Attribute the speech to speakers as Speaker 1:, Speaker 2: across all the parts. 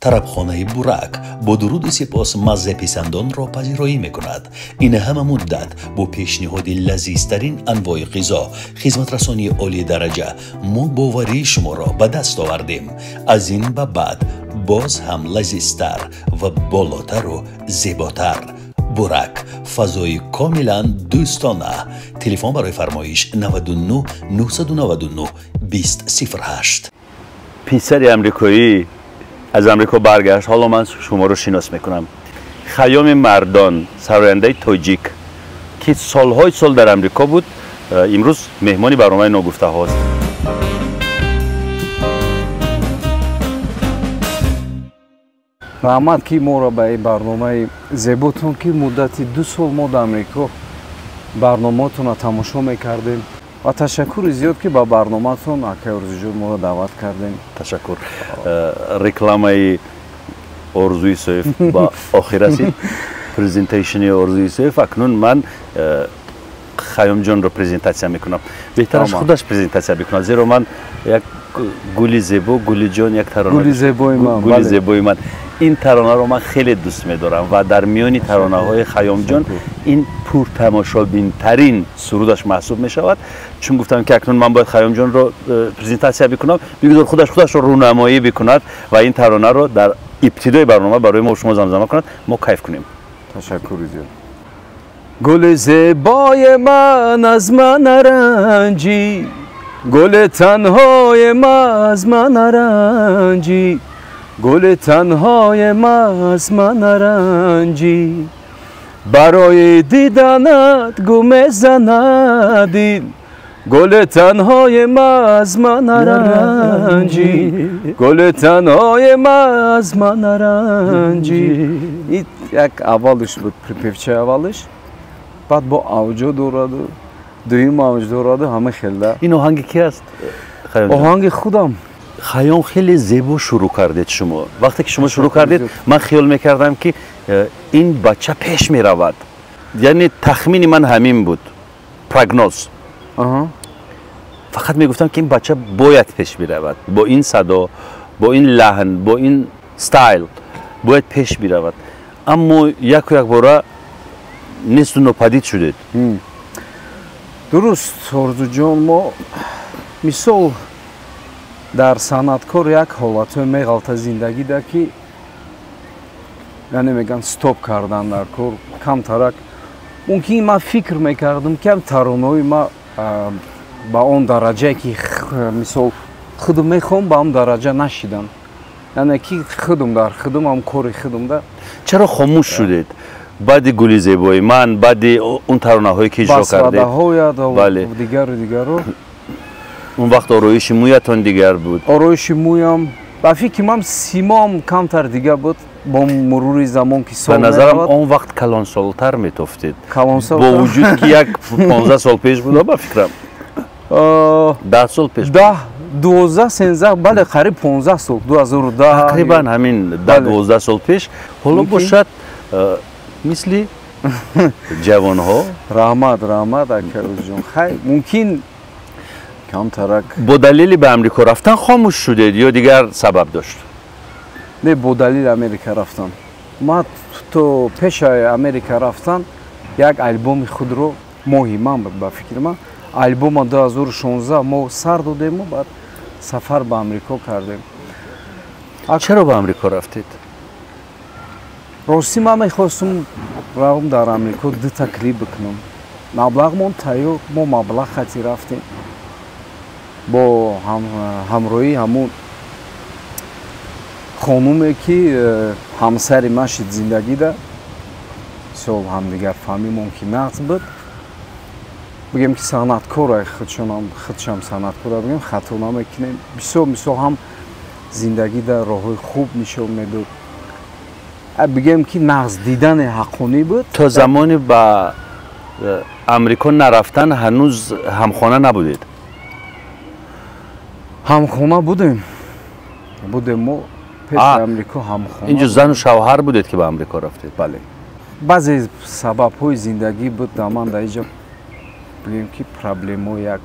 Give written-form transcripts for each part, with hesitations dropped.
Speaker 1: Тарабхонаи Бурак бо дуруду сипос маззаписандонро пазироӣ мекунад. Ин ҳама муддат бо пешниҳоди лазизтарин анвои ғизо, хизматрасонии олии дараҷа мо боварии шуморо ба даст овардем. Аз ин ба баъд боз ҳам лазизтар ва болотару зеботар. Бурак, фазои комилан дӯстона. Телефон барои фармоиш 99 999 2008.
Speaker 2: Писари амрикоӣ аз Амрико баргашт. Ҳоло ман шуморо шинос мекунам. Хайёми Мардон, сарояндаи тоҷик, ки солҳои сол дар Амрико буд, имрӯз меҳмони барномаи ногуфтаҳост.
Speaker 3: Раҳмат, ки моро ба ин барномаи зеботон, ки муддати 2 сол мо дар Амрико барномаотонро тамошо мекардем, ва ташаккури зиёд, ки ба барномаатон, акай Орзуҷон, моро даъват кардем.
Speaker 2: Ташаккур. Рекламаи Орзу Исоев ба охир расид, presentation и Орзу Исоев. Акнун ман Хайёмҷонро презентатсия мекунам. Беҳтараш худаш презентатсия бикунад, зеро ман як гули зебо, гулиҷон, як тарона,
Speaker 3: гули зебои ман,
Speaker 2: гули зебои ман. Ин таронаро ман хеле дӯст медорам ва дар миёни таронаҳои Хайёмҷон ин пуртамошобинтарин сурудаш маҳсуб мешавад. Чун гуфтам, ки акнун ман бояд Хайёмҷонро презентатсия бикунам, бигузор худаш худашро рӯнамоӣ бикунад ва ин таронаро дар ибтидои барнома барои мо шумо замзама кунад, мо кайф кунем.
Speaker 3: Ташаккури зиёд. Гули зебои ман, аз ман наранҷӣ, гули танҳои ман, аз ман наранҷӣ, гули танҳои ман, аз ман наранҷӣ. Барои диданат гу мезанад дил, гули танҳои ман, аз ман наранҷӣ, гули танҳои ман, аз ман наранҷӣ. Як аввалиш буд, припев чаи аввалиш, баъд бо авҷо дораду, дуюм авҷ дораду, ҳама хелда.
Speaker 2: Ин оҳанги ки аст?
Speaker 3: Оҳанги худам.
Speaker 2: Хайём, хеле зебо шурӯъ кардед шумо. Вақте ки шумо шурӯъ кардед, ман хиёл мекардам, ки ин бача пеш меравад. Яъне тахмини ман ҳамин буд, прогноз. Фақат мегуфтам, ки ин бача бояд пеш биравад, бо ин садо, бо ин лаҳн, бо ин стайл бояд пеш биравад. Аммо яку якбора несту нопадид шудед.
Speaker 3: Дуруст, Орзуҷон. Мо мисол дар санъаткор як ҳолатҳое меғалта зиндагида, ки яъне мегӯянд, стоп кардан дар кор камтарак. Мумкин ман фикр мекардам, ки ам таронаҳои ма ба он дараҷае, ки мисол худам мехоҳам, ба он дараҷа нашидам, яъне ки худам дар худам ам кори худам да.
Speaker 2: Чаро хомӯш шудед баъди гули зебои ман, баъди он таронаҳое, ки иҷро кардед?
Speaker 3: Басвадаҳоя, дигару дигару.
Speaker 2: Он вақт ороиши мӯятон дигар буд.
Speaker 3: Ороиши мӯям, ба фикри ман, симоам камтар дига буд. Бо мурури замон ки сол
Speaker 2: ба назарам, он вақт калонсолтар метофтед, бо вуҷуд ки як 15 сол пеш буда, ба фикрам 10 сол пеш.
Speaker 3: 10, 12, 13, бале, қариб 15 сол, 2010.
Speaker 2: Тақрибан ҳамин 10, 12 сол пеш. Ҳоло бошад, мисли ҷавонҳо.
Speaker 3: Раҳмат, раҳмат, ака Рӯзҷон. Хай, мумкин камтарак.
Speaker 2: Бо далели ба Амрико рафтан хомӯш шудед ё дигар сабаб дошт?
Speaker 3: Не, бо далели Америка рафтан. Ман то пешаи Америка рафтан як албоми худро, моҳи ман буд, ба фикри ман, албома 2016 мо сар додему, баъд сафар ба Амрико кардем.
Speaker 2: Чаро ба Амрико рафтед?
Speaker 3: Ростӣ, ман мехостум равам дар Амрико дута клип бикунам. Маблағмон тайёр, мо маблағ хати рафтем бо ҳамроҳии ҳамун хонуме, ки ҳамсари ман шид зиндагида. Мисол, ҳамдигарфаҳмимон ки нағз буд, бигем, ки санъаткора, худшам санъаткора бигем, хато намекунем. Бисёр, мисол, ҳам зиндагида роҳҳои хуб нишон медод, бигем, ки нағз дидани ҳаққонӣ буд.
Speaker 2: То замони ба Амрико нарафтан ҳанӯз ҳамхона набудед?
Speaker 3: Ҳамхона будем, будем мо пеши Амрико ҳамхона.
Speaker 2: Инҷо зану шавҳар будед, ки ба Амрико рафтед?
Speaker 3: Бале, баъзе сабабҳои зиндагӣ буд дар ман дар инҷа, бигем, ки проблемо, як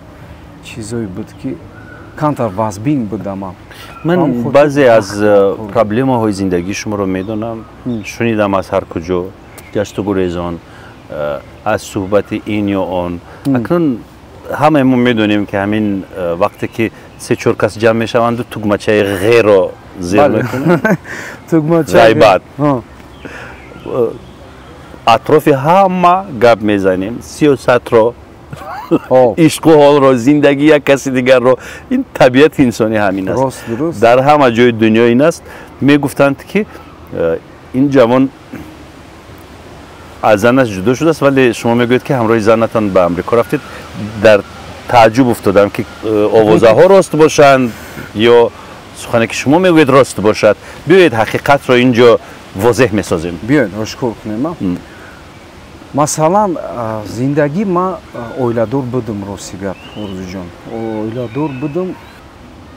Speaker 3: чизое буд, ки Камтар вазбин будам ман.
Speaker 2: Ман баъзе аз проблемаҳои зиндагии шуморо медонам, шунидам аз ҳар куҷо, гашту гурезон, аз суҳбати ин ё он. Акнун ҳамаи мо медонем, ки ҳамин вақте ки се-чор кас ҷамъ мешаванду тугмачаи ғеро зер мекунанд, ғайбат, атрофи ҳама гап мезанем, сиёсатро, ишқу ҳолро, зиндагии як каси дигарро. Ин табиати инсонӣ ҳамин аст, дар ҳама ҷои дунё ин аст. Мегуфтанд, ки ин ҷавон аз занаш ҷудо шудааст, вале шумо мегӯед, ки ҳамроҳи занатон ба Амрико рафтед. Дар тааҷҷуб уфтодам, ки овозаҳо рост бошанд ё сухане, ки шумо мегӯед, рост бошад. Биёед, ҳақиқатро ин ҷо возеҳ месозем.
Speaker 3: Биёед, ошкор кунем. Масалан, зиндагӣ, ман оиладор будам, рости гап, Орзуҷон, оиладор будам.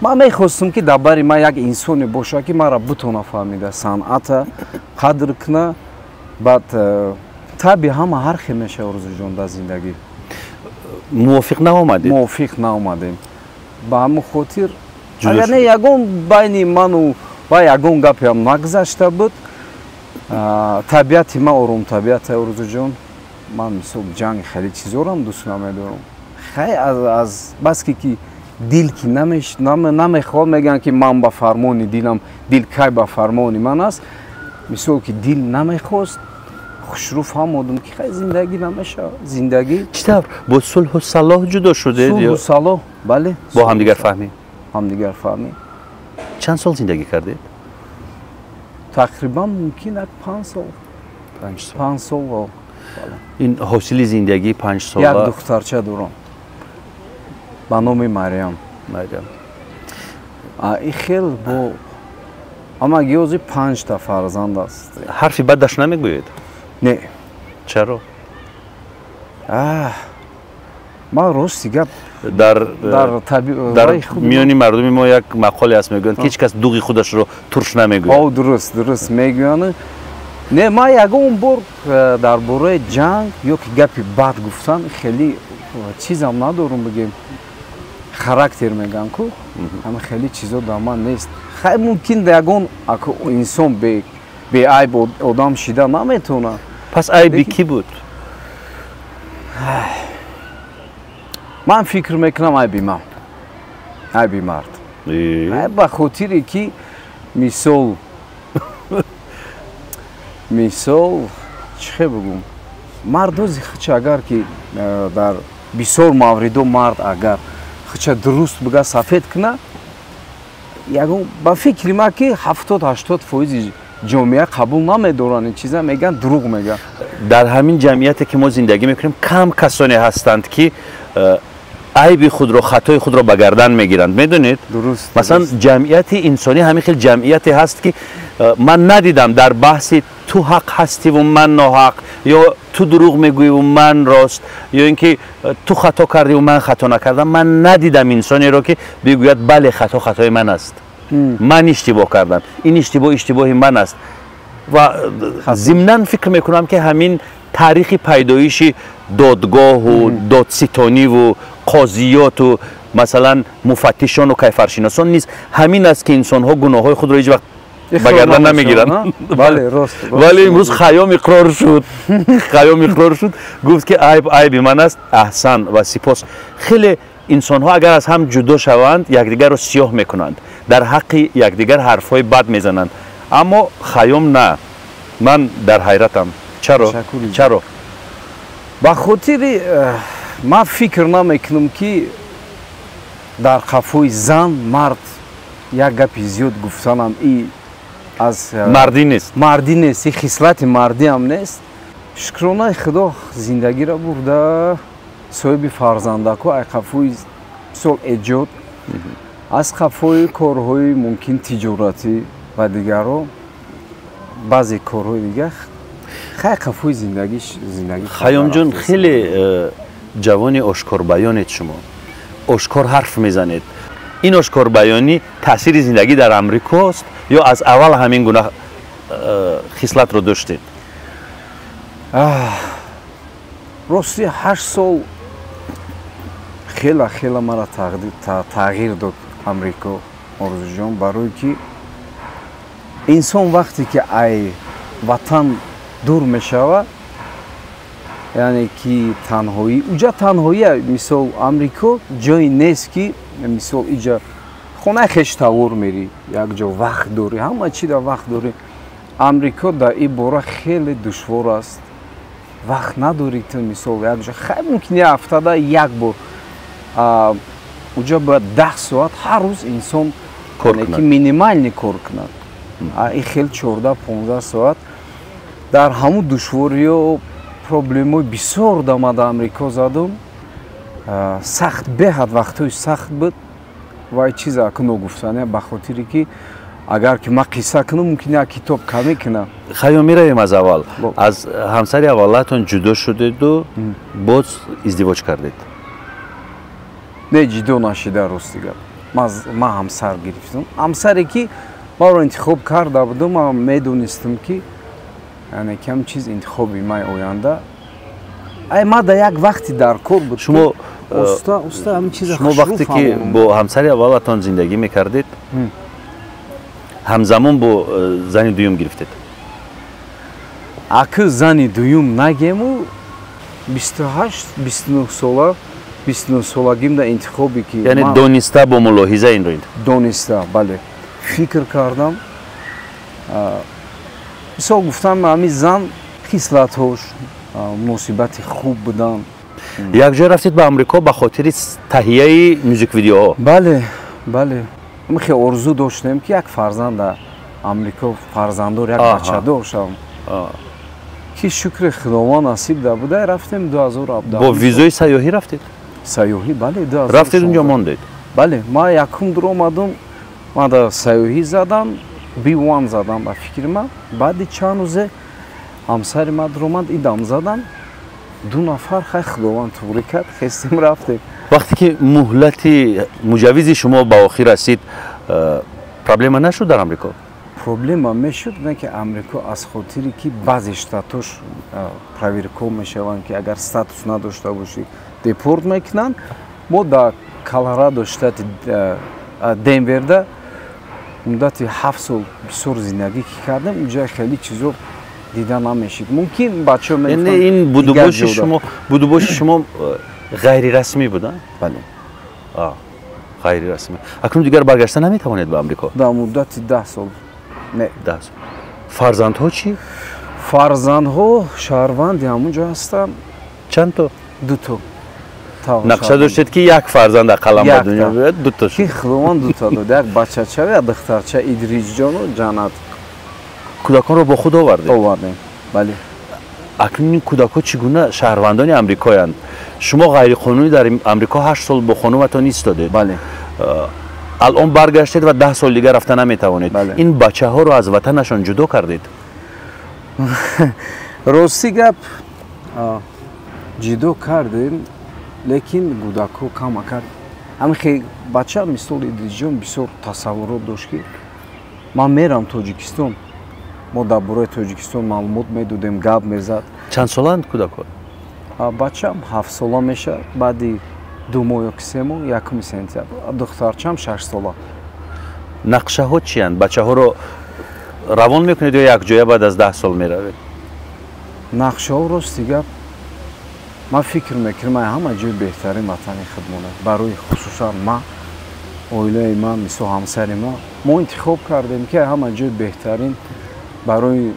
Speaker 3: Ман мехостам, ки дар бари ман як инсоне бошад, ки маро бутона фаҳмида, санъата қадр куна. Баъд таби ҳама ҳар хел мешава, Орзуҷон, дар зиндагӣ.
Speaker 2: Мувофиқ наомадед?
Speaker 3: Мувофиқ наомадем, ба ҳамин хотир. Агар не, ягон байни ману ва ягон гапеам нагузашта буд. Табиати ман оромтабиата, Орзуҷон. Ман мисол ҷанг, хеле чизорам дӯст намедорам. Хай, аз баски ки дил ки намехоҳад, мегӯянд, ки ман ба фармони дилам, дил кай ба фармони ман аст. Мисол, ки дил намехост, хушрӯ фаҳмодам, ки хай, зиндагӣ намешавад, зиндагӣ.
Speaker 2: Чӣ тавр, бо сулҳу салоҳ ҷудо шудед?
Speaker 3: Сулҳу салоҳ, бале.
Speaker 2: Бо ҳамдигарфаҳмӣ?
Speaker 3: Ҳамдигарфаҳмӣ.
Speaker 2: Чанд сол зиндагӣ кардед?
Speaker 3: Тақрибан мумкин як 5 сол.
Speaker 2: 5 сол.
Speaker 3: 5 сол.
Speaker 2: Ин ҳосили зиндагии 5 сола.
Speaker 3: Як духтарча дорам ба номи Мариям.
Speaker 2: Мариям.
Speaker 3: И хел бо амаги ҳозир панҷта фарзанд аст.
Speaker 2: Ҳарфи бадаш намегӯед?
Speaker 3: Не.
Speaker 2: Чаро?
Speaker 3: Ман, рости гап,
Speaker 2: дар
Speaker 3: дар
Speaker 2: миёни мардуми мо як мақоле аст, мегӯянд, ки ҳеҷ кас дуғи худашро турш намегӯяд.
Speaker 3: О, дуруст, дуруст мегӯянд. Не, ман ягон бор дар бораи ҷанг ё ки гапи бад гуфтан хеле чизам надорум, бигем, характер мегӯям ку, ҳама хеле чизо дар ман нест. Хай, мумкин ягон инсон беайб одам шида наметавонад.
Speaker 2: Пас айби кӣ буд?
Speaker 3: Ман фикр мекунам, айби ман, айби мард, ба хотире ки мисол, чӣ хел бигӯм, мард ози хича агар ки дар бисёр мавридо мард агар хича дуруст бига, сафед куна, ягон, ба фикри ман, ки 70-80 фоизи ҷомеа қабул намедоранд ин чиза, мегӯянд, дурӯғ мегӯянд.
Speaker 2: Дар ҳамин ҷамъияте, ки мо зиндагӣ мекунем, кам касоне ҳастанд, ки айби худро, хатои худро ба гардан мегиранд, медонед?
Speaker 3: Дуруст.
Speaker 2: Масалан, ҷамъияти инсонӣ ҳамин хел ҷамъияте ҳаст, ки ман надидам дар баҳси ту ҳақ ҳастиву ман ноҳақ, ё ту дурӯғ мегӯиву ман рост, ё ин ки ту хато кардиву ман хато накардам. Ман надидам инсонеро, ки бигӯяд: «Бале, хато хатои ман аст, ман иштибоҳ кардам, ин иштибоҳ иштибоҳи ман аст». Ва зимнан фикр мекунам, ки ҳамин таърихи пайдоиши додгоҳу додситониву қозиёту, масалан, муфаттишону кайфаршиносон низ ҳамин аст, ки инсонҳо гуноҳҳои худро ҳеҷ вақт ба гардан намегиранд. Вале имрӯз Хайём иқрор шуд, Хайём иқрор шуд, гуфт, ки айб айби ман аст. Аҳсан ва сипос. Хеле инсонҳо агар аз ҳам ҷудо шаванд, якдигарро сиёҳ мекунанд, дар ҳаққи якдигар ҳарфҳои бад мезананд, аммо Хайём на. Ман дар ҳайратам, чаро, чаро?
Speaker 3: Ба хотири ман фикр намекунам, ки дар қафои зан мард як гапи зиёд гуфтанам и аз
Speaker 2: мардӣ нест.
Speaker 3: Мардӣ нест, и хислати мардиам нест. Шукронаи Худо, зиндагиро бурда, соҳиби фарзандако, ай қафои мисол эҷод, аз қафои корҳои мумкин тиҷоратӣ ва дигарро, баъзе корҳои дигар, хай, қафои зиндагӣ, зиндагӣ.
Speaker 2: Хайёмҷон, хеле ҷавони ошкорбаёнед шумо, ошкор ҳарф мезанед. Ин ошкорбаёнӣ таъсири зиндагӣ дар Амрикост ё аз аввал ҳамин гуна хислатро доштед?
Speaker 3: Рости, 8 сол хела хела мара тағйир дод. Амрико, Орзуҷон, барое ки инсон вақте ки ай ватан дур мешавад, яъне ки танҳоӣ, уҷа танҳоия. Мисол, Амрико ҷое нест, ки мисол иҷа хонаи хештавор мерӣ, якҷо вақт дорӣ, ҳама чи да вақт дорӣ. Амрико дар ин бора хеле душвор аст, вақт надорӣ ту. Мисол, якҷо хай мумкин як ҳафтада як бор, уҷа бояд 10 соат ҳар рӯз инсон ки минимальный кор кунад. Ин хел 14-15 соат дар ҳамун душвориё, проблемои бисёр дама дар Амрико задум. Сахт, беҳад вақтҳои сахт буд. Ва чизе аку ногуфтания, ба хотире ки агар ки ман қисса кунам, мумкин як китоб камӣ кунам.
Speaker 2: Хайё, меравем аз аввал. Аз ҳамсари аввалатон ҷудо шудеду боз издивоҷ кардед?
Speaker 3: Не, ҷудо нашида, рости гап. Ман ҳамсар гирифтам, ҳамсаре ки маро интихоб карда будам. Ман медонистам, ки яъне кам чиз интихоби май оянда ай ма да як вақти дар кор буд.
Speaker 2: Шумо
Speaker 3: Оста оста ҳамин чиза.
Speaker 2: Шумо вақте ки бо ҳамсари аввалатон зиндагӣ мекардед, ҳамзамон бо зани дуюм гирифтед?
Speaker 3: Акы зани дуюм нагему, 28, 29 сола, 29 солагимда интихобе ки
Speaker 2: Яъне дониста, бо мулоҳиза инро?
Speaker 3: Дониста, бале, фикр кардам. Мисол гуфтам, ҳамин зан хислатҳош, муносибати хуб будан.
Speaker 2: Якҷоя рафтед ба Амрико ба хотири таҳияи мюзик видеоҳо?
Speaker 3: Бале, хеле орзу доштем, ки як фарзанд дар Амрико, фарзанддор, як бачадор шавам, ки шукри Худованд, насиб да буда, рафтем 2017.
Speaker 2: Бо визои сайёҳӣ рафтед?
Speaker 3: Сайёҳӣ, бале.
Speaker 2: Рафтед, унҷо мондед?
Speaker 3: Бале, ман якум дур омадум, ман дар сайёҳӣ задам, B1 задам, ба фикри ман. Баъди чанд рӯзе ҳамсари ман дуромад, идам задам, ду нафар. Хай, Худованд туғрӣ кард, хестем, рафтем.
Speaker 2: Вақте ки муҳлати муҷаввизи шумо ба охир расид, проблема нашуд дар Амрико?
Speaker 3: Проблема мешуд, не ки Амрико аз хотире ки баъзе штатош проверка мешаванд, ки агар статус надошта бошӣ, депорт мекунанд. Мо дар Колорадо, штати Денверда муддати 7 сол бисёр зиндагӣ ки кардем, унҷа хеле чизо дида намешид. Мумкин бачаҳо
Speaker 2: Ин будубоши шумо ғайрирасмӣ буда?
Speaker 3: Бале.
Speaker 2: Ғайрирасмӣ. Акнун дигар баргашта наметавонед ба Амрико?
Speaker 3: Дар муддати 10 сол не.
Speaker 2: 10 сол. Фарзандҳо чӣ?
Speaker 3: Фарзандҳо шаҳрванди ҳамун ҷо ҳастанд.
Speaker 2: Чанд то?
Speaker 3: Дуто.
Speaker 2: Нақша доштед, ки як фарзанд ақаллан ба дунё биёяд, дуто
Speaker 3: шуд. Ки Худованд дута дод, як бачача, як духтарча, Идрисҷону Ҷаннат.
Speaker 2: Кӯдаконро бо худ овардед?
Speaker 3: Овардем, бале.
Speaker 2: Акнун ин кӯдакҳо чӣ гуна шаҳрвандони амрикоянд? Шумо ғайриқонунӣ дар Амрико 8 сол бо хонуматон истодед.
Speaker 3: Бале.
Speaker 2: Алон баргаштед ва 10 сол дигар рафта наметавонед. Ин бачаҳоро аз ватанашон ҷудо кардед?
Speaker 3: Рости гап, ҷудо кардем, лекин кӯдакҳо камакар ҳамин бача, мисол Идрисҷон, бисёр тасаввурот дошт, ки ман мерам Тоҷикистон. Мо дар бораи Тоҷикистон маълумот медодем, гап мезад.
Speaker 2: Чанд солаанд кӯдакҳо?
Speaker 3: Бачам 7 сола мешавад баъди 2 моҳ ё ки 3 моҳ, 1 сентябр, духтарчам 6 сола.
Speaker 2: Нақшаҳо чиянд? Бачаҳоро равон мекунед ё якҷоя баъд аз 10 сол меравед?
Speaker 3: Нақшаҳо, рости гап, ман фикр мекунам, ҳама ҷои беҳтарин ватани худмон аст барои хусусан ман, оилаи ман, мисол ҳамсари ман. Мо интихоб кардем, ки ҳама ҷои беҳтарин барои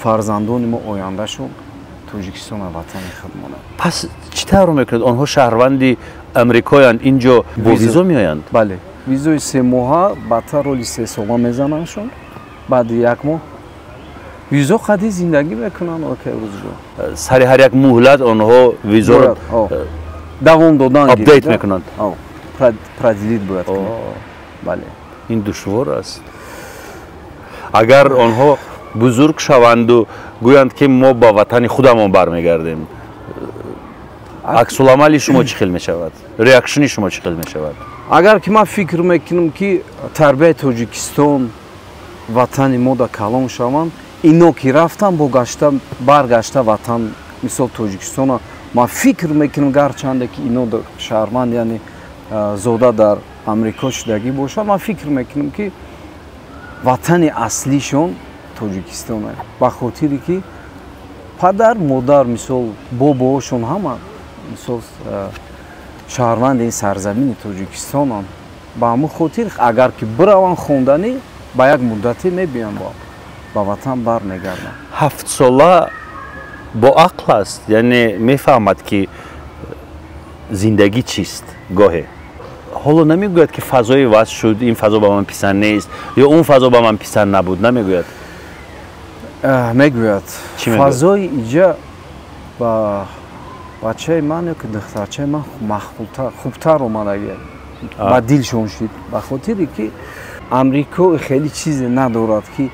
Speaker 3: фарзандони мо, ояндашон Тоҷикистон, ватани худмон аст.
Speaker 2: Пас чӣ тавр мекунед? Онҳо шаҳрванди амрикоянд, инҷо бо визо меоянд?
Speaker 3: Бале, визои 3 моҳа, баъдтар роли 3 сола мезанандшон. Баъди як моҳ визо қади зиндагӣ мекунанд, окей, рӯзҷо.
Speaker 2: Сари ҳар як муҳлат онҳо визоро
Speaker 3: давом додан.
Speaker 2: Апдейт мекунанд?
Speaker 3: Продлить бояд кунед, бале.
Speaker 2: Ин душвор аст. Агар онҳо бузург шаванду гӯянд, ки мо ба ватани худамон бармегардем, аксуламали шумо чӣ хел мешавад? Реакшни шумо чӣ хел мешавад?
Speaker 3: Агар ки ман фикр мекунам, ки тарбияи Тоҷикистон, ватани мо да калон шаванд, ино ки рафтан, бо гашта баргашта ватан, мисол Тоҷикистона, ман фикр мекунам, гарчанде ки ино шаҳрванд, яъне зода дар Амрико шудагӣ бошад, ман фикр мекунам, ки ватани аслишон Тоҷикистон аст, ба хотире ки падар, модар, мисол, бобоошон ҳама, мисол, шаҳрванди ин сарзамини Тоҷикистонанд. Ба ҳамон хотир, агар ки бираванд хонданӣ, ба як муддате мебиёнд, ба ватан бармегарданд.
Speaker 2: 7 сола бо ақл аст, яъне мефаҳмад, ки зиндагӣ чист. Гоҳе ҳоло намегӯяд, ки фазои иваз шуд, ин фазо ба ман писанд нест ё он фазо ба ман писанд набуд, намегӯяд?
Speaker 3: Мегӯяд. Фазои иҷа ба бачаи ман ё ки духтарчаи ман маъқултар, хубтар омадагия, ба дилшон шид, ба хотире ки Амрико хеле чизе надорад, ки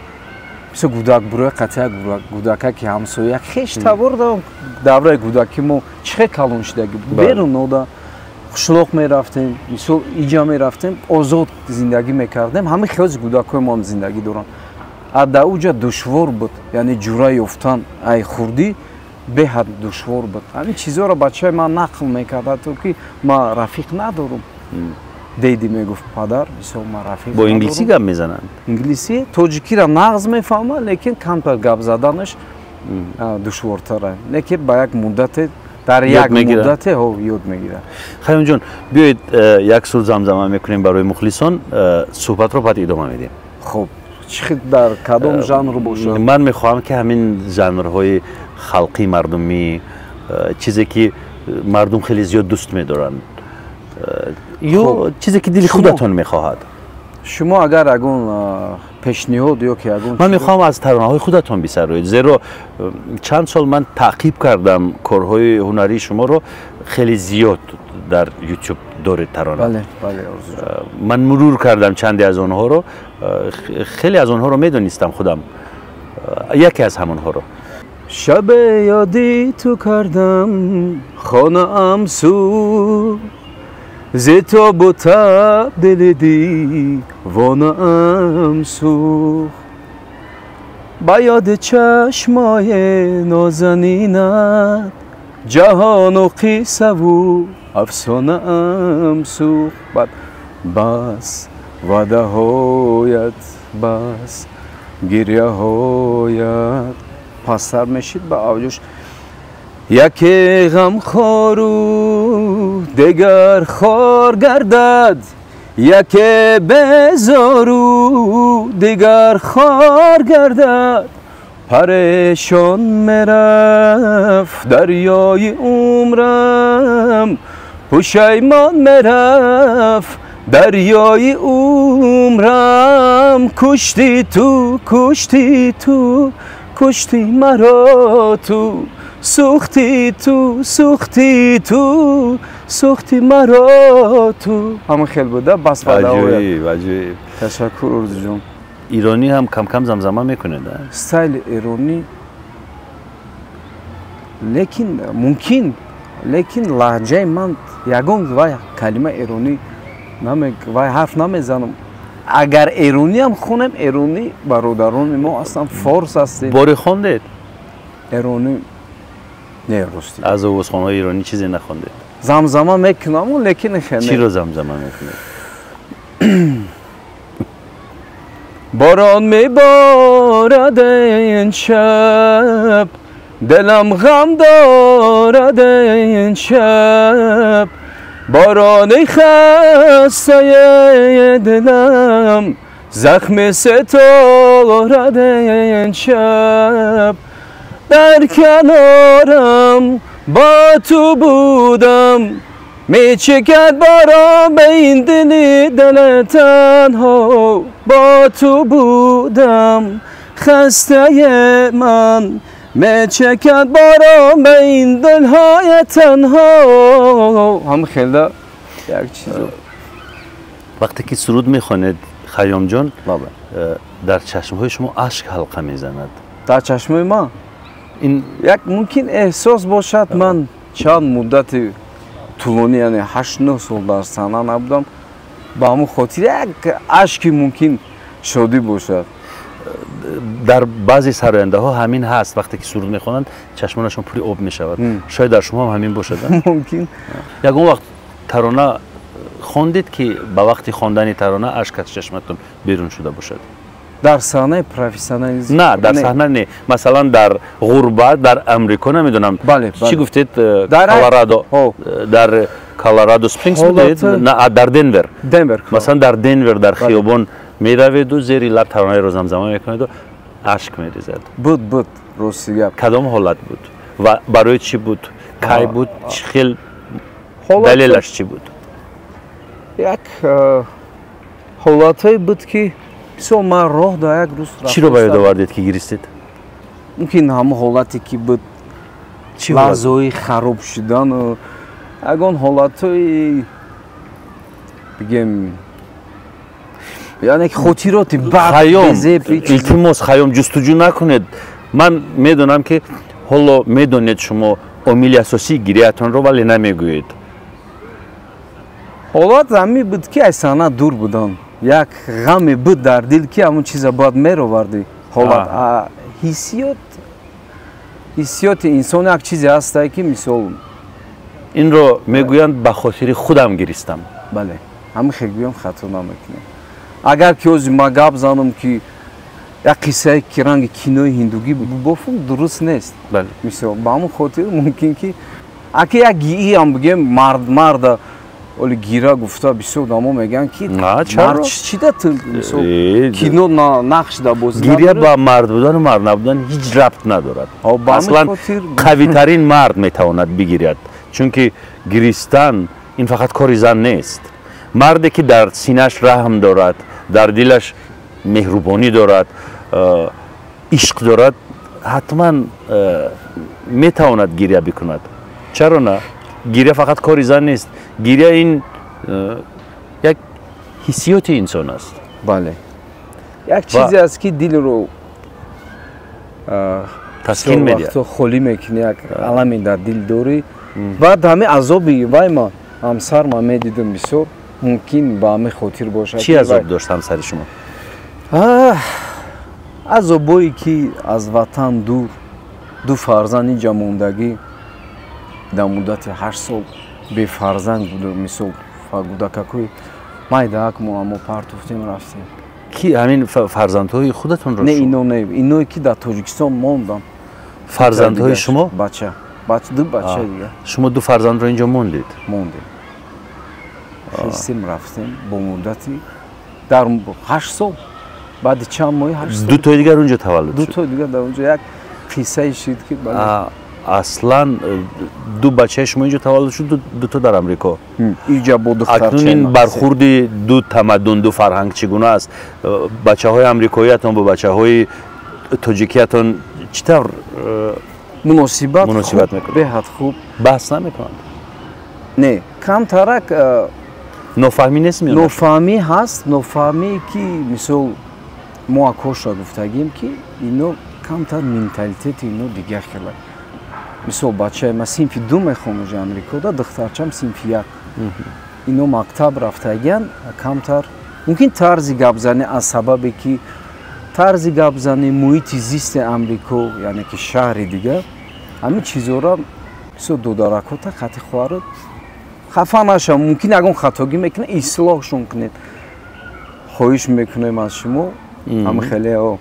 Speaker 3: мисол гудак буроя қатъия гудака ки ҳамсоя, хеш табор. Давраи гудаки мо чӣ хел калон шидаги, берун ода қишлоқ мерафтем, мисол, иҷа мерафтем, озод зиндагӣ мекардем. Ҳамин хелзи гудакҳои мо ҳам зиндагӣ доранд. А дар уҷа душвор буд, яъне ҷура ёфтан ай хурдӣ беҳад душвор буд. Ҳамин чизҳоро бачаи ман нақл мекард, ҳатто ки ман рафиқ надорум, daddy мегуфт, падар, мисол, ман рафиқ.
Speaker 2: Бо инглисӣ гап мезананд?
Speaker 3: Инглисӣ, тоҷикиро нағз мефаҳмад, лекин камтар гап заданаш душвортара, лекин ба як муддате, дар як муддате ёд мегирад.
Speaker 2: Хайёмҷон, биёед, як суруд замзама мекунем барои мухлисон, суҳбатро баъд идома медиҳем.
Speaker 3: Хуб, чӣ, дар кадом жанр бошад?
Speaker 2: Ман мехоҳам, ки ҳамин жанрҳои халқӣ, мардумӣ, чизе ки мардум хеле зиёд дӯст медоранд ё чизе ки дили худатон мехоҳад.
Speaker 3: Шумо агар ягон пешниҳод ё ки ягон
Speaker 2: Ман мехоҳам аз таронаҳои худатон бисароед, зеро чанд сол ман таъқиб кардам корҳои ҳунарии шуморо. Хеле зиёд дар Ютуб доред тарона. Ман мурур кардам чанде аз онҳоро, хеле аз онҳоро медонистам худам. Яке аз ҳамонҳоро.
Speaker 3: Шабе ёди ту кардам, хонаам сӯхт, зи тобу таб дили дивонаам сӯхт, ба ёди чашмои нозанинат ҷаҳону қиссаву афсонаам сӯхт. Баъд бас ваъдаҳоят, бас гирьяҳоят. Пасттар мешид, ба авҷош: яке ғамхору дигар хор гардад, яке безору дигар хор гардад, парешон мерафт дарёи умрам, пушаймон мерафт дарёи умрам. Кушти ту, кушти ту, кушти маро ту, сӯхти ту, сӯхти ту, сӯхти маро ту. Ҳамин хел буда, бас.
Speaker 2: Аҷоиб, аҷоиб.
Speaker 3: Ташаккур, Орзуҷон.
Speaker 2: Иронӣ ҳам камкам замзама мекунед?
Speaker 3: Стайли эронӣ, лекин мумкин, лекин лаҳҷаи ман ягон вай калима эронӣ вай ҳарф намезанам. Агар эрониам хонем, эронӣ бародарони мо ҳастанд, форс ҳастем.
Speaker 2: Боре хондед?
Speaker 3: Эронӣ не, рости.
Speaker 2: Аз овозхонҳои иронӣ чизе нахондед?
Speaker 3: Замзама мекунаму, лекин
Speaker 2: Чиро замзама мекунед?
Speaker 3: Борон меборад ин шаб, дилам ғам дорад ин шаб, борони хастаи дилам захми ситорад ин шаб, дар канорам бо ту будам, мечекад борон ба ин дили дили танҳо, бо ту будам, хастаи ман, мечекад борон ба ин дилҳои танҳо. Ҳам хелда як чизо.
Speaker 2: Вақте ки суруд мехонед, Хайёмҷон, дар чашмҳои шумо ашк ҳалқа мезанад.
Speaker 3: Дар чашмҳои ман
Speaker 2: ин
Speaker 3: як мумкин эҳсос бошад. Ман чанд муддати тӯлонӣ, яъне 8-9 сол дар саҳна набудам, ба ҳамон хотир як ашки мумкин шодӣ бошад.
Speaker 2: Дар баъзе сарояндаҳо ҳамин ҳаст, вақте ки суруд мехонанд, чашмонашон пури об мешавад. Шояд дар шумо ҳам ҳамин бошад.
Speaker 3: Мумкин.
Speaker 2: Ягон вақт тарона Хондед ки ба вақти хондани тарона ашк аз чашматон берун шуда бошад?
Speaker 3: Дар саҳнаи профессионализм?
Speaker 2: На, дар саҳна не, масалан, дар ғурбат, дар Амрико, намедонам, чӣ гуфтед, Колорадо, дар Колорадо Спрингс будед, на, дар Денвер.
Speaker 3: Денвер.
Speaker 2: Масалан, дар Денвер дар хиёбон мераведу зери лаб таронаеро замзама мекунеду ашк мерезад.
Speaker 3: Буд, рости гап.
Speaker 2: Кадом ҳолат буд ва барои чӣ буд, кай буд, чӣ хел, далелаш чӣ буд?
Speaker 3: Як ҳолатҳое буд, ки мисол ман роҳ дар як рӯз
Speaker 2: Чиро ба ёд овардед, ки гиристед?
Speaker 3: Мумкин ҳамон ҳолате, ки буд, лаҳзаҳои хароб шудану ягон ҳолатҳои, бигем, яъне хотироти бад.
Speaker 2: Хайём, илтимос, Хайём, ҷустуҷӯ накунед. Ман медонам, ки ҳоло медонед шумо омили асосии гирияатонро, вале намегӯед.
Speaker 3: Ҳолат ҳамин буд, ки аз саҳна дур будам, як ғаме буд дар дил, ки ҳамон чиза бояд меровардӣ. Ҳолат, ҳиссиёти инсон як чизе ҳастае, ки мисол
Speaker 2: Инро мегӯянд: ба хотири худам гиристам.
Speaker 3: Бале, ҳамин хел гӯям, хато намекунем. Агар ки ҳозир ма гап занам, ки як қиссае, ки ранги кинои ҳиндугӣ бофум, дуруст нест. Мисол, ба ҳамон хотир мумкин, ки аки як гииам бигем, мард марда оли гира гуфта, бисёр одамо мегӯянд, ки мард чида ту, мисол, кино нақш да бозӣ.
Speaker 2: Гиря ба мард будану мард набудан ҳеҷ рабт надорад. Аслан қавитарин мард метавонад бигиряд, чунки гиристан ин фақат кори зан нест. Марде, ки дар синаш раҳм дорад, дар дилаш меҳрубонӣ дорад, ишқ дорад, ҳатман метавонад гиря бикунад. Чаро на? Гиря фақат кори зан нест. Гиря ин як ҳиссиёти инсон аст.
Speaker 3: Бале, як чизе аст, ки дилро
Speaker 2: таскин медиҳад.
Speaker 3: Холӣ мекунӣ, як аламе дар дил дорӣ. Баъд ҳамин азоби вай ма ҳамсар ма медидам бисёр, мумкин ба ҳамин хотир бошад.
Speaker 2: Чӣ азоб дошт ҳамсари шумо?
Speaker 3: Азобое, ки аз ватан дур, ду фарзанд инҷа мондагӣ, дар муддати 8 сол бефарзанд буд. Мисол, кӯдакакои майдаак мо мо партофтем, рафтем.
Speaker 2: Ки ҳамин фарзандҳои худатонро?
Speaker 3: Не, ино не, иное, ки дар Тоҷикистон мондам.
Speaker 2: Фарзандҳои шумо?
Speaker 3: Бача, ду бача дига.
Speaker 2: Шумо ду фарзандро инҷо мондед?
Speaker 3: Мондем, хистем, рафтем бо муддати дар 8 сол, баъди чанд моҳи 8 сол.
Speaker 2: Ду тои дигар унҷо таваллуд?
Speaker 3: Ду тои дигар дар унҷо, як қиссае шуд, ки
Speaker 2: Аслан ду бачаи шумо инҷо таваллуд шуд, дуто дар Амрико.
Speaker 3: Иҷа бо
Speaker 2: Акнун ин бархурди ду тамаддун, ду фарҳанг чӣ гуна аст? Бачаҳои амрикоиятон бо бачаҳои тоҷикиятон чӣ тавр
Speaker 3: муносибат?
Speaker 2: Муносибат мекунад?
Speaker 3: Беҳад хуб.
Speaker 2: Баҳс намекунанд?
Speaker 3: Не, камтарак.
Speaker 2: Нофаҳмӣ нест миёна?
Speaker 3: Нофаҳмӣ ҳаст, нофаҳмие, ки мисол мо акоша гуфтагим, ки ино камтар менталитети ино дигар хела. Мисол, бачаи ма синфи ду мехонад уже Амрикода, духтарчам синфи як. Ино мактаб рафтагиян, камтар мумкин тарзи гапзанӣ, аз сабабе ки тарзи гапзанӣ, муҳити зисти Амрико, яъне ки шаҳри дигар, ҳамин чизора. Мисол, додаракота хати хоҳарот хафа наша, мумкин ягон хатогӣ мекунад, ислоҳшон кунед, хоҳиш мекунем аз шумо. Ҳама хеле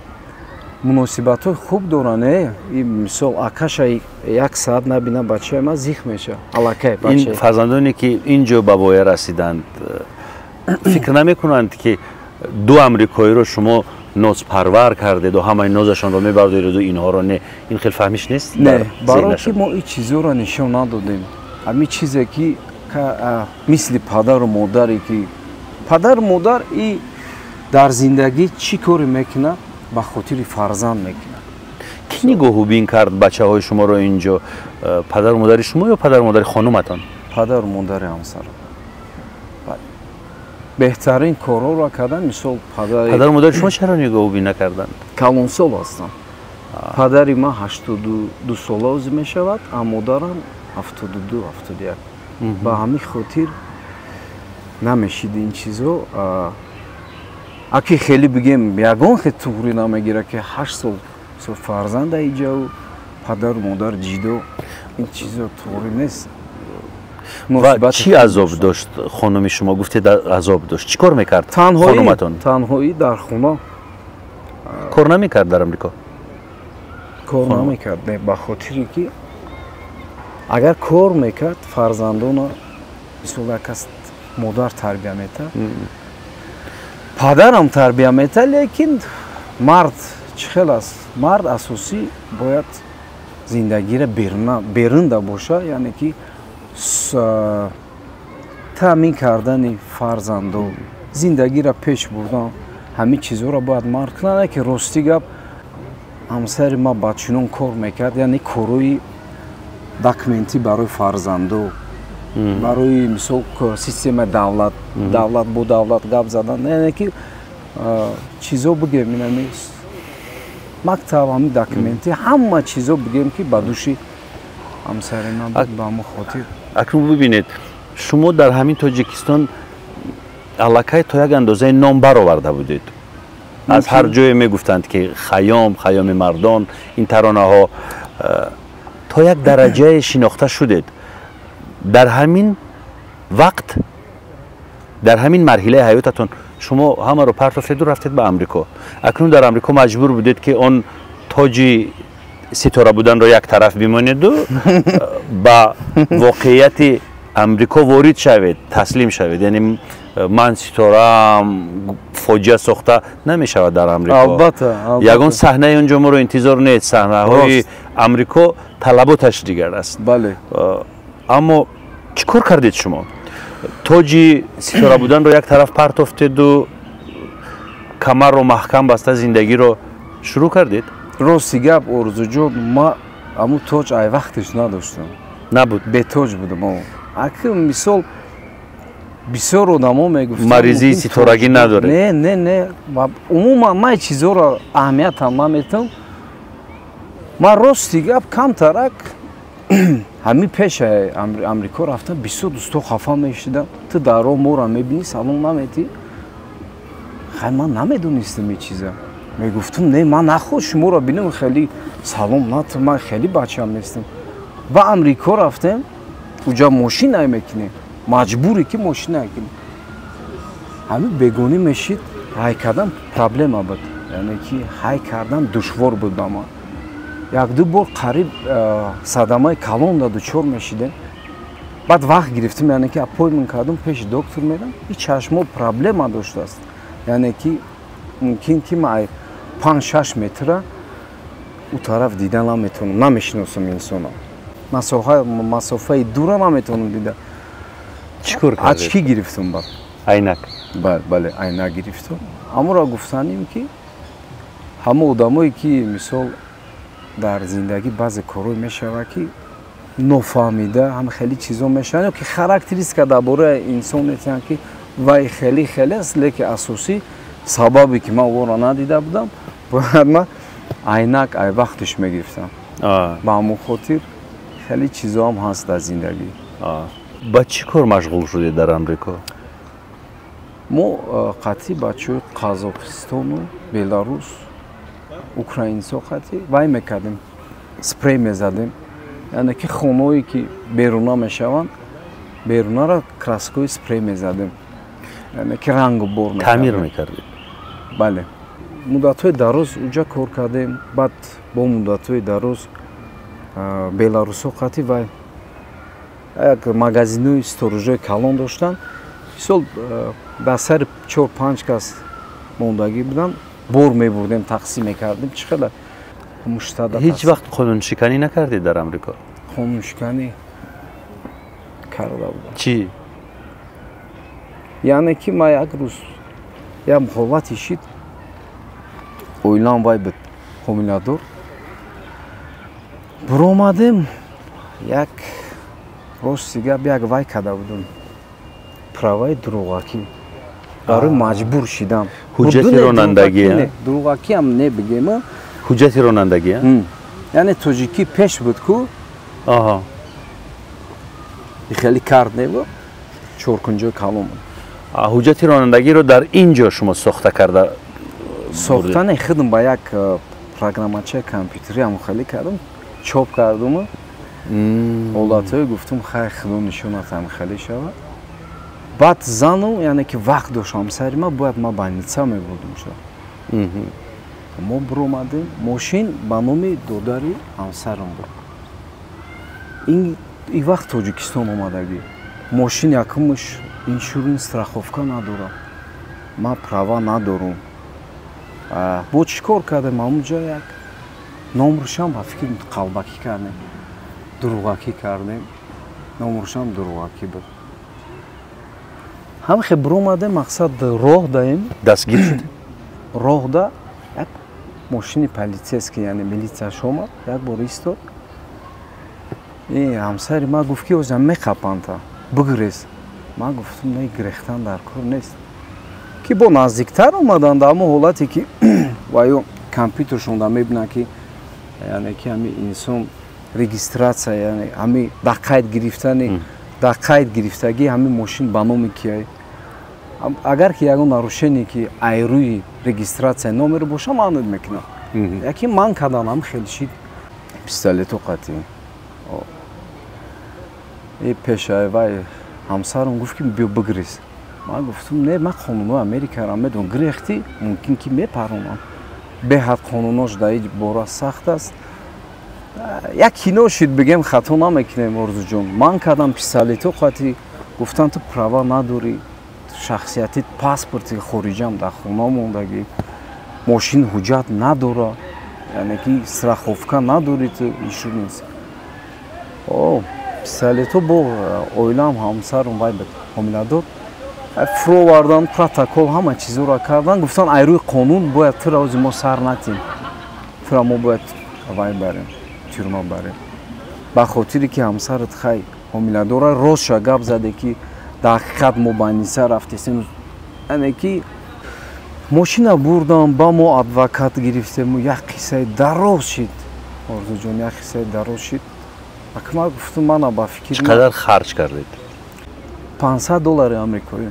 Speaker 3: муносибатҳои хуб доранд. Мисол, акаша як саат набина, бачаи ма зих меша аллакай.
Speaker 2: Ин фарзандоне, ки ин ҷо ба воя расиданд, фикр намекунанд, ки ду амрикоиро шумо нозпарвар кардеду, ҳамаи нозашонро мебардореду инҳоро не? Ин хел фаҳмиш нест?
Speaker 3: Не, барои ки мо ин чизҳоро нишон надодем. Ҳамин чизе, ки мисли падару модаре, ки падару модар и дар зиндагӣ чӣ коре мекунад, ба хотири фарзанд мекунад.
Speaker 2: Кӣ нигоҳубин кард бачаҳои шуморо инҷо, падару модари шумо ё падару модари хонуматон?
Speaker 3: Падару модари ҳамсарам беҳтарин корҳоро кардан. Мисол,
Speaker 2: падару модари шумо чаро нигоҳубин накарданд?
Speaker 3: Калонсол ҳастам. Падари ман 82 сола озӣ мешавад, а модарам 72, 71. Ба ҳамин хотир намешид ин чизо. Аки хеле бигем, ягон хел туғрӣ намегирад, ки 8 сол фарзанда иҷаву падару модар ҷидо, ин чизо туғрӣ нест.
Speaker 2: Ва чӣ азоб дошт хонуми шумо? Гуфтед азоб дошт. Чӣ кор мекард хонуматон?
Speaker 3: Танҳоӣ дар хона.
Speaker 2: Кор намекард дар Амрико?
Speaker 3: Кор намекард, не, ба хотире ки агар кор мекард, фарзандона мисол як кас модар тарбия метард, падарам тарбия метард, лекин мард чӣ хел аст? Мард асосӣ бояд зиндагиро берунда боша, яъне ки таъмин кардани фарзандо, зиндагиро пеш бурдан, ҳамин чизҳоро бояд мард кунад. Ки рости гап, ҳамсари ман бадчунон кор мекард, яъне корҳои документӣ барои фарзандо, барои мисол системаи давлат, давлат бо давлат гап задан, яъне ки чизо бигем, инами мактаб, ҳамин документӣ, ҳама чизо бигем, ки ба души ҳамсари ман буд, ба ҳамон хотир.
Speaker 2: Акнун бибинед, шумо дар ҳамин Тоҷикистон аллакай то як андозаи ном бароварда будед. Аз ҳар ҷое мегуфтанд, ки Хайём, Хайёми мардон, ин таронаҳо, то як дараҷае шинохта шудед. Дар ҳамин вақт, дар ҳамин марҳилаи ҳаётатон шумо ҳамаро партофтеду рафтед ба Амрико. Акнун дар Амрико маҷбур будед, ки он тоҷи ситора буданро як тараф бимонеду ба воқеияти Амрико ворид шавед, таслим шавед. Яъне ман ситораам фоҷиа сохта намешавад дар Амрико.
Speaker 3: Албатта.
Speaker 2: Ягон саҳнаи он ҷо моро интизор нест. Саҳнаҳои Амрико талаботаш дигар аст.
Speaker 3: Бале.
Speaker 2: Аммо чӣ кор кардед шумо? Тоҷи ситора буданро як тараф партофтеду камарро маҳкам баста зиндагиро шурӯъ кардед?
Speaker 3: Рости гап, Орзуҷон, ма ҳамун тоҷ ай вақташ надоштам.
Speaker 2: Набуд?
Speaker 3: Бетоҷ будам. Аки мисол бисёр одамо мегуфтанд,
Speaker 2: маризии ситорагӣ надоред?
Speaker 3: Не, не, не, умуман ман чизҳоро аҳамиятам наметам. Ман рости гап камтарак ҳамин пеши Амрико рафтам, бисёр дӯсто хафа мешуданд: ту дар роҳ моро мебинӣ, салом наметӣ. Хай, ман намедонистам ин чиза. Мегуфтам: не, ман нахоҳ шуморо бинам, хеле салом натам, ман хеле бачам нестам. Ба Амрико рафтем, уҷа мошин ай мекунем, маҷбуре ки мошин ай кунем. Ҳамин бегонӣ мешид, ҳай кардан проблема буд, яъне ки ҳай кардан душвор буд ба ман. Якду бор қариб садамаи калонда дучор мешидем. Баъд вақт гирифтем, яъне ки appointment кардам, пеши доктор мерам, и чашмо проблема доштааст, яъне ки мумкин ки ман 5-6 метра у тараф дида наметавонам, намешиносам инсона, масофаи дура наметавонам дида.
Speaker 2: Чӣ кор кардед?
Speaker 3: Очки гирифтам баъд.
Speaker 2: Айнак?
Speaker 3: Бале, айнак гирифтам. Ҳамонро гуфтанем, ки ҳама одамое ки мисол дар зиндагӣ баъзе корҳое мешавад, ки нофаҳмида ҳам хеле чизо мешаванд, ё ки характеристика дар бораи инсон метиҳанд, ки вай хеле хеле аст, лекин асосӣ сабабе ки ман ӯро надида будам, бояд ман айнак ай вақташ мегирифтам. Ба ҳамон хотир хеле чизоам ҳаст дар зиндагӣ.
Speaker 2: Ба чӣ кор машғул шудед дар Амрико?
Speaker 3: Мо қатъи бачаҳои Қазоқистону Беларус, украинсо қатъи вай мекардем, спрей мезадем, яъне ки хонаое ки беруна мешаванд, берунаро краскаи спрей мезадем, яъне ки рангу бор.
Speaker 2: Таъмир мекардед?
Speaker 3: Бале, муддатҳои дароз уҷа кор кардем. Баъд бо муддатҳои дароз беларусҳо қатъи вай як магазинои сторожои калон доштанд. Мисол, дар сари 4-5 кас мондагӣ буданд, бор мебурдем, тақсим мекардем, чӣ хела.
Speaker 2: Ҳеҷ вақт қонуншиканӣ накардед дар Амрико?
Speaker 3: Қонуншиканӣ карда будам.
Speaker 2: Чӣ?
Speaker 3: Яъне ки ман як рӯз як ҳолате шид, оилам вай буд, ҳомиладор. Буромадем, як рости гап, як вай карда будам, праваи дурӯғакӣ, барои маҷбур шидам.
Speaker 2: Ҳуҷҷати ронандагӣ?
Speaker 3: Дурӯғакиам не бигем.
Speaker 2: Ҳуҷҷати ронандагӣ?
Speaker 3: Яъне тоҷикӣ пеш буд ку, хеле кард небуд, чоркунҷои калон буд.
Speaker 2: Ҳуҷҷати ронандагиро дар ин ҷо шумо сохта карда?
Speaker 3: Сохтане худам ба як программачаи компютерӣ ҳам хеле кардам, чоп кардуму. Ҳолатҳое гуфтум, хай, худо нишонатам хеле шавад. Баъд зану, яъне ки вақт дошт ҳамсари ма, бояд ма больница мебурдум ша. Мо биромадем, мошин ба номи додари ҳамсарам буд. Ин вақт Тоҷикистон омадагӣ. Мошин якумш иншурин, страховка надорад, ман права надорум. Бо чӣ кор кардем? Ҳамунҷа як номрушам ба фикр қалбакӣ кардем, дурӯғакӣ кардем, номрушам дурӯғакӣ буд. Ҳамхе биромадем, мақсад роҳ даем.
Speaker 2: Дастгир шуд?
Speaker 3: Роҳ да як мошини полицейский, яъне милитсияш омад, як бор истод. Ҳамсари ма гуфт, ки озам меқапанта, бигрез. Ман гуфтум, не, гирехтан дар кор нест. Ки бо наздиктар омаданд, ҳамон ҳолате ки ваё компютершонда мебинанд, ки яъне ки ҳами инсон регистрация, яъне ҳами дар қайд гирифтани, дар қайд гирифтагӣ ҳами мошин ба номи кияй. Агар ки ягон нарушение ки айрӯи регистрация номер боша, манат мекунам. Яки ман каданам хеле шид, пистолету қатӣ и пешаи вай. Ҳамсарам гуфт, ки биё бигрез. Ман гуфтум, не, ман қонунҳои Америкаро медонам, гирехтӣ, мумкин ки мепаронам. Беҳад қонунош дар ин бора сахт аст. Як кино шид, бигем, хато намекунем, Орзуҷон. Ман кардам, пистолету қатӣ гуфтан, ту права надорӣ, шахсияти паспорти хориҷам дар хона мондагӣ, мошин ҳуҷҷат надора, яъне ки страховка надорӣ ту, иншуренс. О пистолету бо оилаам, ҳамсарам вай ҳомиладор, фуровардан, протокол, ҳама чизоро кардан. Гуфтан, ай рӯи қонун бояд тура ози мо сар натем, тура мо бояд вай барем, тюрьма барем, ба хотире ки ҳамсарат хай ҳомиладора. Ростша гап заде, ки дар ҳақиқат мо больница рафтесем, яъне ки мошина бурдам, ба мо адвокат гирифтему, як қиссаи дароз шид, Орзуҷон, як қиссаи дароз шид. Ака, ман гуфтум, мана ба фикр.
Speaker 2: Чӣ қадар харҷ кардед?
Speaker 3: 500 доллари амрикоӣ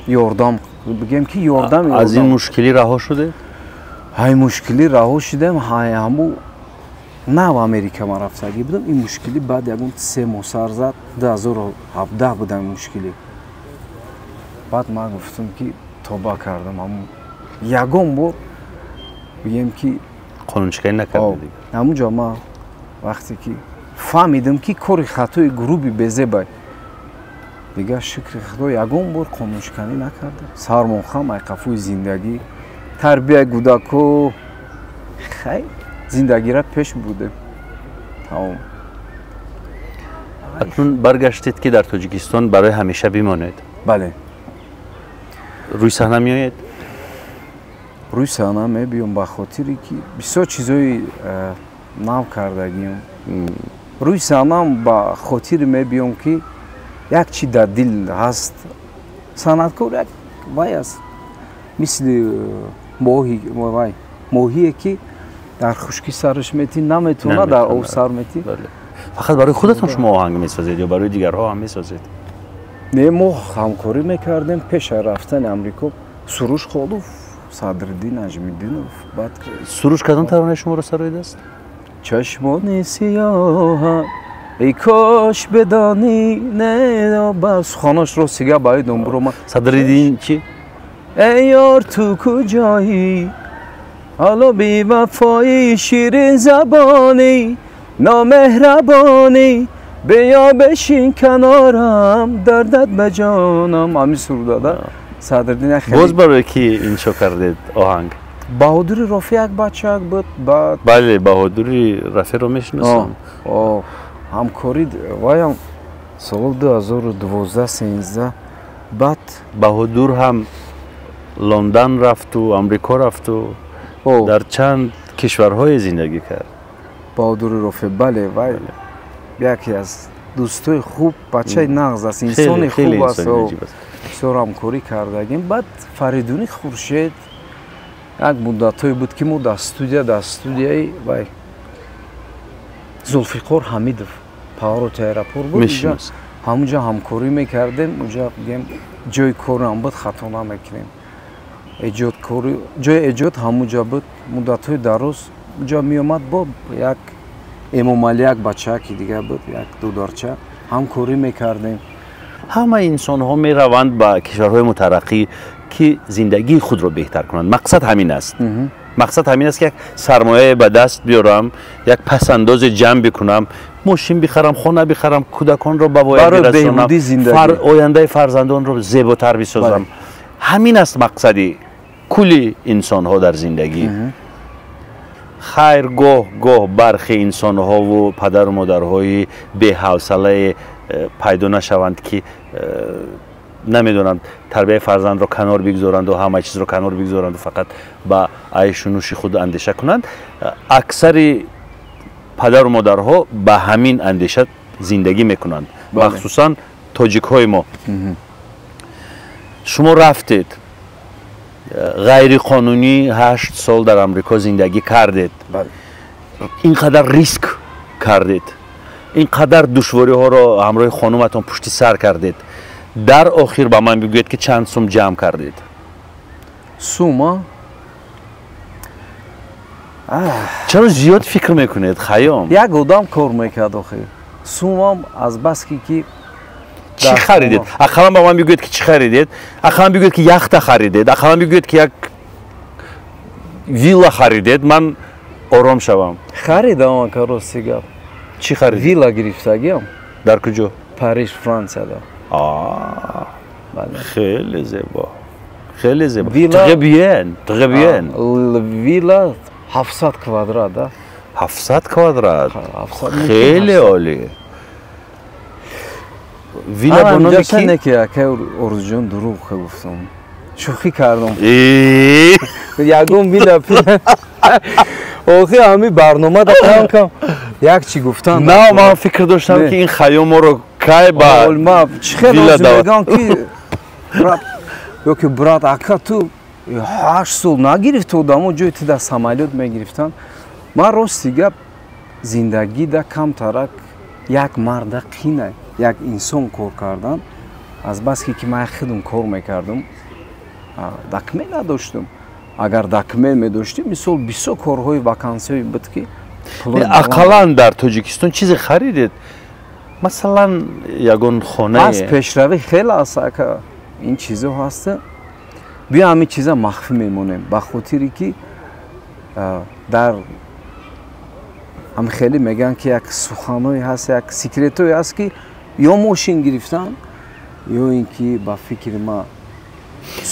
Speaker 3: ёрдам, бигем ки ёрдам.
Speaker 2: Аз ин мушкилӣ раҳо шудед?
Speaker 3: Ҳай, мушкилӣ раҳо шудем. Ҳай, ҳаму нав Америка ман рафтагӣ будам, ин мушкилӣ баъд ягон 3 моҳ сар зад, 2017 будам ин мушкилӣ. Баъд ман гуфтум, ки тоба кардам, ҳаму ягон бор, бигем ки
Speaker 2: Қонуншиканӣ накардед?
Speaker 3: Ҳамунҷо ман вақте ки фаҳмидам, ки кори хатои грубый безебай, дигар, шукри худо, ягон бор қонуншиканӣ накардам. Сармонхам айқафӯи зиндагӣ, тарбияи кӯдако, хай, зиндагира пеш будем, тамом.
Speaker 2: Акнун баргаштед, ки дар Тоҷикистон барои ҳамеша бимонед?
Speaker 3: Бале.
Speaker 2: Рӯи саҳна меоед?
Speaker 3: Рӯи саҳна мебиём, ба хотире ки бисёр чизҳои нав кардагиам. Рӯи саҳнам ба хотире мебиём, ки як чи дар дил ҳаст. Санъаткор як вай аст, мисли моҳи, вай моҳие ки дар хушкӣ сараш метӣ, наметавона, дар об сар метӣ.
Speaker 2: Фақат барои худатон шумо оҳанг месозед ё барои дигарҳо ҳам месозед?
Speaker 3: Не, мо ҳамкорӣ мекардем пеш аз рафтани Амрико. Суруш Холов, Садриддин Наҷмиддинов, баъд
Speaker 2: Суруш кадом таронаи шуморо сароидааст?
Speaker 3: Чашмони сиёҳа, эй кош бедонӣ, не, ба суханош рости гап ба ёдам биромад.
Speaker 2: Садриддин чӣ?
Speaker 3: Эй ёр, ту куҷоӣ, ҳоло бевафоӣ, ширинзабонӣ, номеҳрабонӣ, биё бешин канорам, дардат ба ҷонам. Ҳамин сурудада Садриддин.
Speaker 2: Боз барои ки иншо кардед оҳанг?
Speaker 3: Баҳодури Рофеъ як бачак буд.
Speaker 2: Бале, Баҳодури Рафеъро мешиносам.
Speaker 3: Ҳамкорӣ ваям соли 2012, 13, баъд
Speaker 2: Баҳодур ҳам Лондан рафту Амрико рафту дар чанд кишварҳое зиндагӣ кард.
Speaker 3: Баҳодури Рофеъ, бале, вай яке аз дӯстои хуб, бачаи нағз аст, инсони хуб аст, бисёр ҳамкорӣ кардагим. Баъд Фаридуни Хуршед, як муддатҳое буд, ки мо дар студияи вай Зулфиқор Ҳамидов, повороти аэропорт буд, ҳамунҷа ҳамкорӣ мекардем. Уҷа, бигем, ҷои корам буд, хато намекунем, ҷои эҷод ҳамунҷа буд. Муддатҳои дароз уҷа меомад, бо як Эмомалӣ як бачаки дига буд, як дударча, ҳамкорӣ мекардем.
Speaker 2: Ҳама инсонҳо мераванд ба кишварҳои мутараққӣ, ки зиндагии худро беҳтар кунанд. Мақсад ҳамин аст. Мақсад ҳамин аст, ки як сармояе ба даст биёрам, як пасандозе ҷамъ бикунам, мошин бихарам, хона бихарам, кӯдаконро ба воя бирасонам, ояндаи фарзандонро зеботар бисозам. Ҳамин аст мақсади кулли инсонҳо дар зиндагӣ. Хайр, гоҳ гоҳ бархе инсонҳову падару модарҳои беҳавсалае пайдо нашаванд, ки намедонанд, тарбияи фарзандро канор бигзоранду ҳама чизро канор бигзоранду фақат ба айшу нӯши худ андеша кунанд. Аксари падару модарҳо ба ҳамин андеша зиндагӣ мекунанд, махсусан тоҷикҳои мо. Шумо рафтед, ғайриқонунӣ 8 сол дар Амрико зиндагӣ кардед, ин қадар риск кардед, ин қадар душвориҳоро ҳамроҳи хонуматон пушти сар кардед. Дар охир ба ман бигӯед, ки чанд сум ҷамъ кардед?
Speaker 3: Сума?
Speaker 2: Чаро зиёд фикр мекунед, Хайём?
Speaker 3: Як одам кор мекард охир. Сумам аз баски ки
Speaker 2: чӣ харидед? Ақаллан ба ман бигӯед, ки чӣ харидед? Ақаллан бигӯед, ки яхта харидед, ақаллан бигӯед, ки як вилла харидед, ман ором шавам.
Speaker 3: Харидам, ака, рости гап.
Speaker 2: Чӣ харидед?
Speaker 3: Вилла гирифтагиам.
Speaker 2: Дар куҷо?
Speaker 3: Париж, Франсияда.
Speaker 2: Хеле зебо, хеле зебо. Très bien, très bien.
Speaker 3: Вилла 700 квадрат, да?
Speaker 2: 700 квадрат, хеле олӣ. Вилла бо номи ки?
Speaker 3: Не, ки акай Орзуҷон, дурӯғ гуфтам, шӯхӣ кардам. Ягон вилла охи ҳами барнома да кам кам як чӣ гуфтан.
Speaker 2: На, ман фикр доштам, ки ин Хайём моро кай ба
Speaker 3: ма чӣ хел мегӯям, ки брат ё ки брат, ака, ту 8 сол нагирифта, одамо ҷои ту дар самолёт мегирифтанд. Ман, рости гап, зиндагида камтарак як марда қина, як инсон кор кардан. Аз баски ки ман худам кор мекардам, документ надоштам. Агар документ медоштем, мисол, бисёр корҳои вакансиҳое буд, ки
Speaker 2: Ақаллан дар Тоҷикистон чизе харидед, масалан, ягон хона?
Speaker 3: Аз пешравӣ хеле аст, ака, ин чизо ҳаста. Биё, ҳамин чиза махфӣ мемонем, ба хотире ки дар ҳам хеле мегӯянд, ки як суханҳое ҳаст, як секретое ҳаст, ки ё мошин гирифтан, ё ин ки ба фикри ма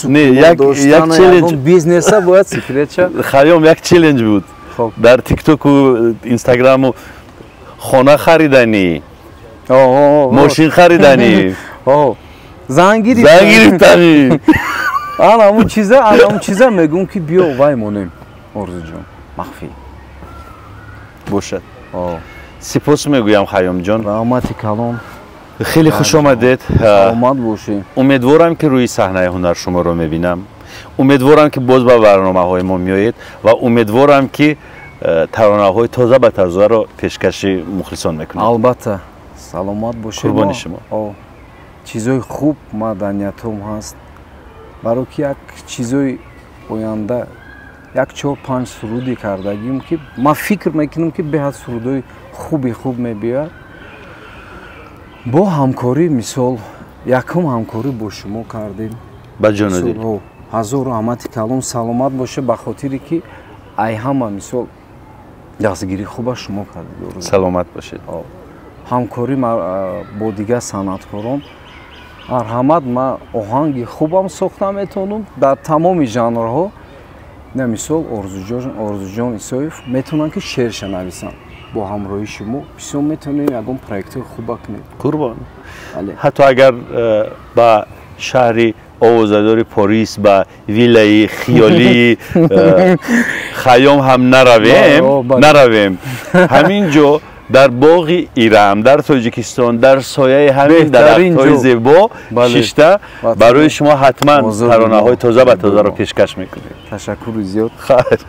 Speaker 2: Не, як челлендж.
Speaker 3: Бизнеса бояд секретча.
Speaker 2: Хайём, як челлендж буд дар Тиктоку Инстаграму: хона хариданӣ, мошин хариданӣ,
Speaker 3: зан
Speaker 2: гирифтанӣ.
Speaker 3: Ана ҳамун чиза мегӯм, ки биё, вай монем, Орзуҷон, махфӣ.
Speaker 2: Бошад. Сипос мегӯям, Хайёмҷон.
Speaker 3: Раҳмати калон.
Speaker 2: Хеле хуш омадед.
Speaker 3: Саломат бошӣ.
Speaker 2: Умедворам, ки рӯи саҳнаи ҳунар шуморо мебинам. Умедворам, ки боз ба барномаҳои мо меоед, ва умедворам, ки таронаҳои тоза ба тазаро пешкаши мухлисон мекунед.
Speaker 3: Албатта, саломат бошед.
Speaker 2: Қурбони шумо.
Speaker 3: Чизои хуб маданиятом ҳаст, баро ки як чизои оянда, як чор панҷ суруде кардагим, ки ман фикр мекунам, ки беҳад сурудҳои хуби хуб мебиёяд бо ҳамкорӣ. Мисол, якум ҳамкорӣ бо шумо кардем.
Speaker 2: Ба ҷону дил.
Speaker 3: Ҳазору раҳмати калон, саломат боша, ба хотире ки ай ҳама, мисол, дастгирии хуба шумо кардед.
Speaker 2: Саломат бошед.
Speaker 3: Ҳамкорӣ бо дигар санъаткорон, марҳамат. Ман оҳанги хубам сохта метавонам дар тамоми жанрҳо. На, мисол, Орзуҷон Исоев метавонанд, ки шеърша нависанд. Бо ҳамроҳии шумо бисёр метавонем ягон проектҳои хуба кунем.
Speaker 2: Қурбон. Ҳатто агар ба шаҳри овозадори Порис, ба виллаи хиёлии Хайём ҳам наравем, ҳамин ҷо дар боғи Ирам, дар Тоҷикистон, дар сояи ҳамин дарахтҳои зебо шишта, барои шумо ҳатман таронаҳои тоза ба тозаро пешкаш мекунем.
Speaker 3: Ташаккури зиёд.
Speaker 2: Хайр.